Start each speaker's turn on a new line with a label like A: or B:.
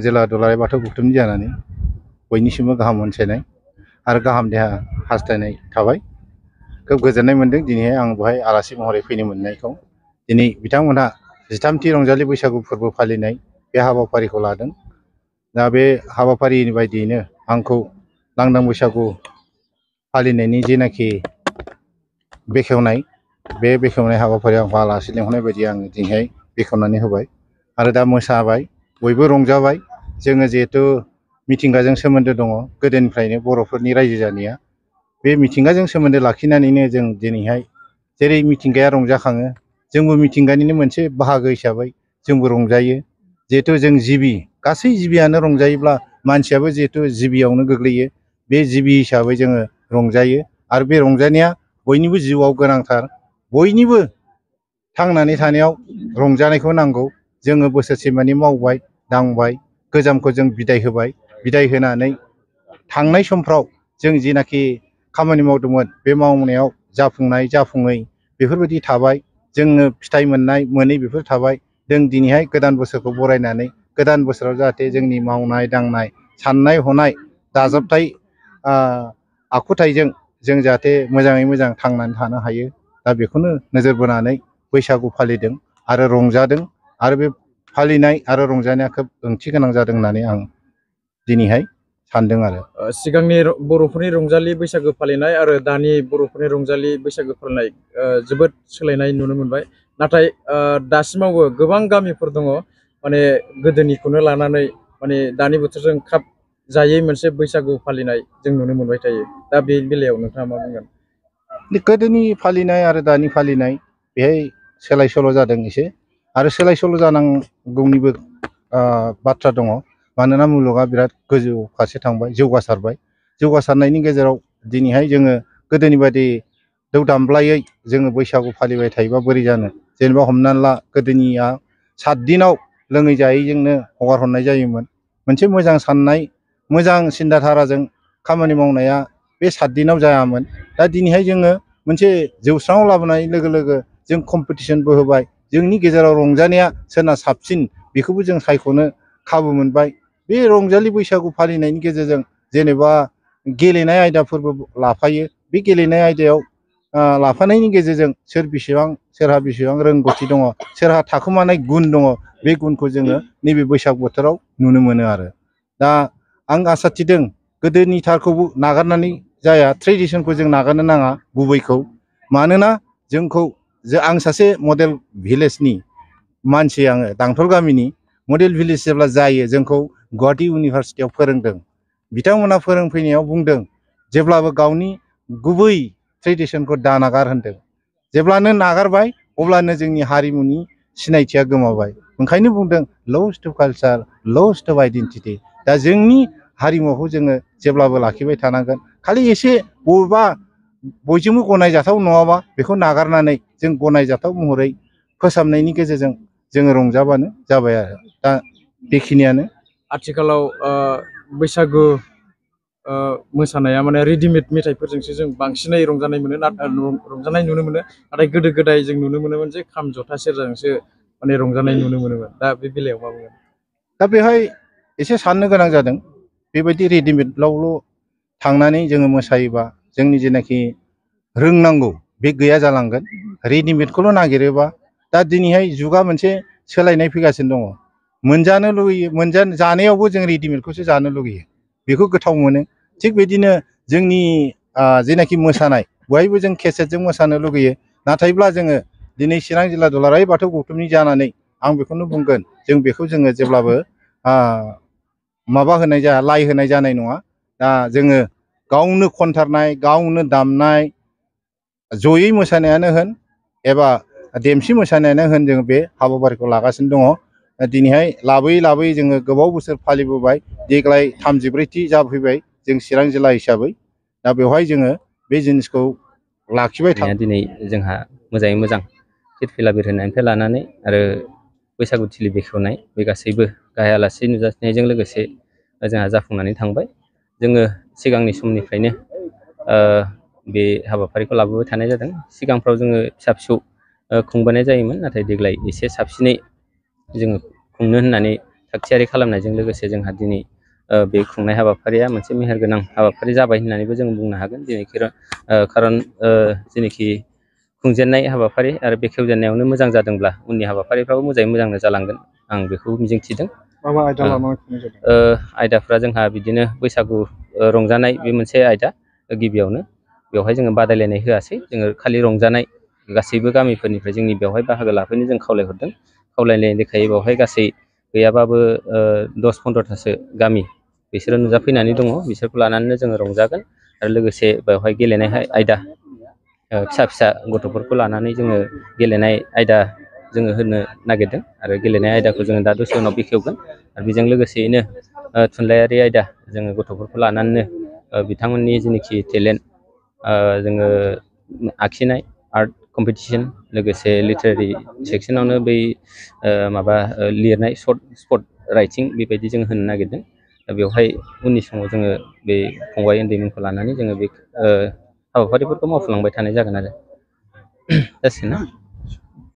A: जिला दुलाराय बाथौ गौथुमनि जानानै बयनिसिमबो गाहाम अनसायनाय आरो गाहाम देहा हास्थायनाय थाबाय। खोब गोजोननाय मोन्दों दिनैहाय आं बेवहाय आलासि महरै फैनो मोननायखौ। दिनै बिथांमोनहा 13थि रंजालि बैसागु फोरबो फालिनाय बे हाबाफारिखौ लादों। दा बे हाबाफारिनि बायदियैनो आंखौ लांदां बैसागु फालिनायनि जेनाखि बेखेवनाय बे बेखेवनाय हाबाफारियाव आंखौ आलासि लेंहरनाय बायदि आङो दिनैहाय बेखेवनानै होबाय आरो दा मोसाबाय, बयबो रंजाबाय। जोङो जिहेथु मिथिंगाजों सोमोन्दो दङ गोदोनिफ्रायनो बर'फोरनि रायजो जानाया, बे मिथिंगाजों सोमोन्दो लाखिनानैनो जों दिनैहाय जेरै मिथिंगाया रंजाखाङो जोंबो मिथिंगानिनो मोनसे बाहागो हिसाबै जोंबो रंजायो। जिहेथु जों जिबि, गासै जिबियानो रंजायोब्ला मानसियाबो जिहेथु जिबियावनो गोग्लैयो, बे जिबि हिसाबै जोङो रंजायो आरो बे रंजानाया बयनिबो जिउआव गोनांथार। बयनिबो थांनानै थानायाव रंजानायखौ नांगौ। जोङो बोसोरसे मानि मावबाय दांबाय, गोजामखौ जों बिदाय होबाय, बिदाय होनानै थांनाय समफ्राव जों जिनाखि खामानि मावदोंमोन बे मावनायाव जाफुंनाय जाफुङै बेफोरबायदि थाबाय, जोङो फिथाइ मोननाय मोनै बेफोर थाबाय। जों दिनैहाय गोदान बोसोरखौ बरायनानै गोदान बोसोराव जाहाथे जोंनि मावनाय दांनाय साननाय हनाय दाजाबथाय आखुथाइजों जों जाहाथे मोजाङै मोजां थांनानै थानो हायो। दा बेखौनो नोजोर बोनानै बैसागु फालिदों आरो रंजादों आरो बे फालिनाय आरो रंजानाया खोब ओंथि गोनां जादों होननानै आं दिनैहाय सानदों आरो।
B: सिगांनि बर'फोरनि रंजालि बैसागो फालिनाय आरो दानि बर'फोरनि रंजालि बैसागो फालिनाय जोबोद सोलायनाय नुनो मोनबाय। नाथाय दासिमावबो गोबां गामिफोर दङ माने गोदोनिखौनो लानानै माने दानि बोथोरजों खाब जायै मोनसे बैसागु फालिनाय जों नुनो मोनबाय थायो। दा बे बेलायाव नोंथाङा मा बुंगोन?
A: गोदोनि फालिनाय आरो दानि फालिनाय बेहाय सोलाय सोल' जादों एसे, आरो सोलाय सोल' जानांगौनिबो बाथ्रा दङ। मानोना मुलुगा बिराद गोजौ फारसे थांबाय, जौगासारबाय। जौगासारनायनि गेजेराव दिनैहाय जोङो गोदोनि बायदि दौ दामब्लायै जोङो बैसागु फालिबाय थायोबा बोरै जानो। जेनेबा हमनानै ला गोदोनिया 7 दिनाव लोङै जायैजोंनो हगार हरनाय जायोमोन। मोनसे मोजां साननाय मोजां सिन्थाधाराजों खामानि मावनाया बे 7 दिनाव जायामोन। दा दिनैहाय जोङो मोनसे जौस्राङाव लाबोनाय लोगो लोगो जों कम्पिटिसनबो होबाय। जोंनि गेजेराव रंजानाया सोरना साबसिन बेखौबो जों सायख'नो खाबु मोनबाय। बे रंजालि बैसागु फालिनायनि गेजेरजों जेनेबा गेलेनाय आयदाफोरबो लाफायो। बे गेलेनाय आयदायाव लाफानायनि गेजेरजों सोरहा बेसेबां रोंगौथि दङ, सोरहा थाखोमानाय गुन दङ, बे गुनखौ जोङो नैबे बैसाग बोथोराव नुनो मोनो आरो। दा आं आसा थिदों गोदोनि थारखौबो नागारनानै जाया, ट्रेडिसनखौ जों नागारनो नाङा गुबैखौ। मानोना आं सासे मडेल भिलेजनि मानसि, आङो दांथल गामिनि। मडेल भिलेज जेब्ला जायो जोंखौ गुवाहाटी इउनिभारसिटियाव फोरोंदों। बिथांमोना फोरोंफैनायाव बुंदों जेब्लाबो गावनि गुबै ट्रेडिसनखौ दानागार होनदों। जेब्लानो नागारबाय अब्लानो जोंनि हारिमुनि सिनायथिया गोमाबाय। ओंखायनो बुंदों lost to culture, lost to identity. दा जोंनि हारिमुखौ जोङो जेब्लाबो लाखिबाय थानांगोन। खालि एसे बयजोंबो गनायजाथाव नङाबा बेखौ नागारनानै जों गनायजाथाव महरै फोसाबनायनि गेजेरजों जोङो रंजाबानो जाबाय आरो। दा बेखिनियानो।
B: आथिखालाव बैसागु मोसानाया माने रेडिमेड मेथाइफोरजोंसो जों बांसिनै रंजानाय नुनो मोनो। नाथाय गोदो गोदाय जों नुनो मोनोमोन जे खाम जथा सेरजाजोंसो माने रंजानाय नुनो मोनोमोन। दा बे बेलायाव मा बुंगोन?
A: दा बेहाय एसे साननो गोनां जादों। बेबायदि रेडिमेडआवल' थांनानै जोङो मोसायोबा जोंनि जेनाखि रोंनांगौ बे गैया जालांगोन। रेडिमेडखौल' नागिरोबा दा दिनैहाय जुगा मोनसे सोलायनाय फैगासिनो दङ। मोनजानो लुगैयो, जानायावबो जों रेडिमेडखौसो जानो लुगैयो, बेखौ गोथाव मोनो। थिग बिदिनो जोंनि जेनाखि मोसानाय बहायबो जों केसेटजों मोसानो लुगैयो। नाथायब्ला जोङो दिनै चिरां जिल्ला दुलाराय बाथौ गौथुमनि जानानै आं बेखौनो बुंगोन, जों बेखौ जोङो जेब्लाबो लाइ होनाय जानाय नङा। दा जोङो गावनो खनथारनाय, गावनो दामनाय, जयै मोसानायानो होन एबा देमसि मोसानायानो होन, जोङो बे हाबाफारिखौ लागासिनो दङ। दिनैहाय लाबोयै लाबोयै जोङो गोबाव बोसोर फालिबोबाय। देग्लाय 34थि जाफैबाय जों चिरां जिल्ला हिसाबै। दा बेवहाय जोङो बे जिनिसखौ लाखिबाय
C: दिनै जोंहा मोजाङै मोजां फिरफिला बिरहोनायनिफ्राय लानानै आरो बैसागु थिलि बेखेवनाय बे गासैबो गाहाय आलासि नुजाथिनायजों लोगोसे जोंहा जाफुंनानै थांबाय। जोङो सिगांनि समनिफ्रायनो बे हाबाफारिखौ लाबोबाय थानाय जादों। सिगांफ्राव जोङो फिसा फिसौ खुंबोनाय जायोमोन, नाथाय देग्लाय एसे साबसिनै जोङो खुंनो होननानै थागथियारि खालामनायजों लोगोसे जोंहा दिनै बे खुंनाय हाबाफारिया मोनसे मेहेरगोनां हाबाफारि जाबाय होननानैबो जों बुंनो हागोन। दिनै खारन जेनोखि खुंजेननाय हाबाफारि आरो बेखेवजेननायावनो मोजां जादोंब्ला उननि हाबाफारिफ्राबो मोजाङै मोजांनो जालांगोन, आं बेखौ मिजिंथिदों। आयदाफ्रा जोंहा बिदिनो बैसागु रंजानाय बे मोनसे आयदा। गिबियावनो बेवहाय जोङो बादायलायनाय होआसै, जोङो खालि रंजानाय गासैबो गामिफोरनिफ्राय जोंनि बेवहाय बाहागो लाफैनो जों खावलायहरदों। खावलायनाय लेखायै बेवहाय गासै गैयाबाबो 10-15थासो गामि बिसोरो नुजाफैनानै दङ। बिसोरखौ लानानैनो जोङो रंजागोन आरो लोगोसे बेवहाय गेलेनाय आयदा फिसा फिसा गथ'फोरखौ लानानै जोङो गेलेनाय आयदा जोङो होनो नागिरदों आरो गेलेनाय आयदाखौ जोङो दा दसे उनाव बेखेवगोन। आरो बेजों लोगोसेयैनो थुनलाइयारि आयदा जोङो गथ'फोरखौ लानानैनो बिथांमोननि जेनोखि टेलेन्ट, जोङो आखिनाय आर्ट कम्पिटिसन, लोगोसे लिटारेरि सेक्सनावनो बै लिरनाय स्पट राइटिं बेबायदि जों होनो नागिरदों। दा बेवहाय उननि समाव जोङो बे फंबाय उन्दैमोनखौ लानानै जोङो बे हाबाफारिफोरखौ मावफुंलांबाय थानाय जागोन आरो जासिगोन ना?